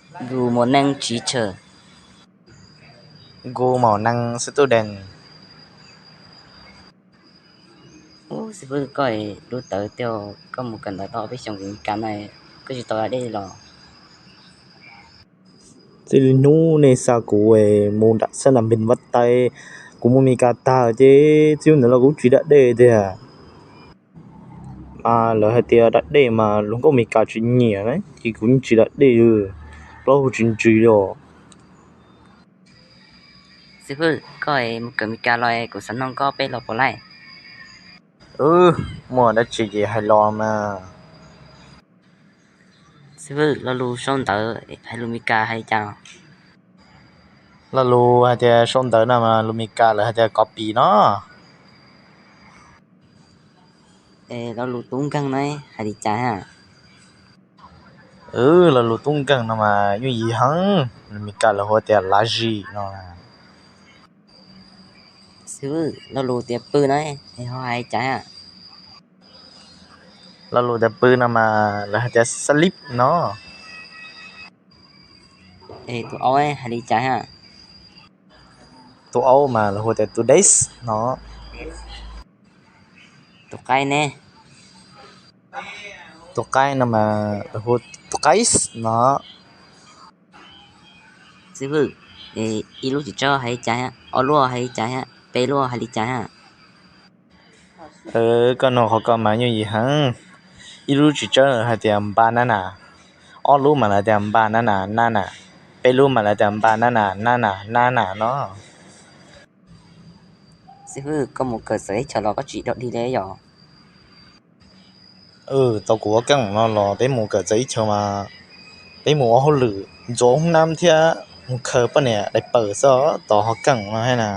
Good morning teacher. Good morning student. Ub, xib fwb, koj lub tawv tiag, koj mus kawm ntawv tau peb xyoos kuv Meskas no, koj tsis tau da dej los? Txij li hnub nej xa kuv mus nram sab nram npis vaj taib, kuv mus Meskas tag ces txij hnub ntawd los kuv tsis da dej tiag. Mas lawv hais tias da dej mas luag nkauj Meskas tsis nyiam na, ces kuv yeej tsis da dej, plaub hau tsis ntsws li os. Xib fwb, koj mus kawm Meskas los kuv xav nug koj peb lo puas laij? Muaj dab tsi ces hais los mas. Xib fwb, lo lus sau ntawv hais lus Meskas hais li cas? Lo lus hais tias sau ntawv no mas lus Meskas lawv hais tias copy no. Lo lus tub nkeeg no hais li cas? Lo lus tub nkeeg no mas yooj yim heev, lus Meskas lawv hu tias lazy no. Xib fwb, lo lus tias pw no ho hais li cas? Lo lus tias pw no mas lawv hais tias sleep no. Tus aub hais li cas? Tus aub mas lawv hu tias two days no. Tus qaib ne? Tus qaib no mas lawv hu tus qaib no. Xib fwb, ib lub txiv tsawb hais li cas? Ob lub hais li cas? Peb lub hais li cas? Koj nug qhov ko mas yooj yim heev. Ib lub txiv tsawb hais tias banana, ob lub mas lawv tias banana nana, peb lub mas lawv tias banana nana nana no. Xib fwb, koj mus kawm txawv ib chaws los koj tsis dog dig li yom? Tau kuv ua keej no los peb mus kawm txawv ib chaws mas peb mus ua hauj lwm ntxuav hoob nab thiab mus khaws poj niam daim pawg xwb, tau ho keej no thiab na.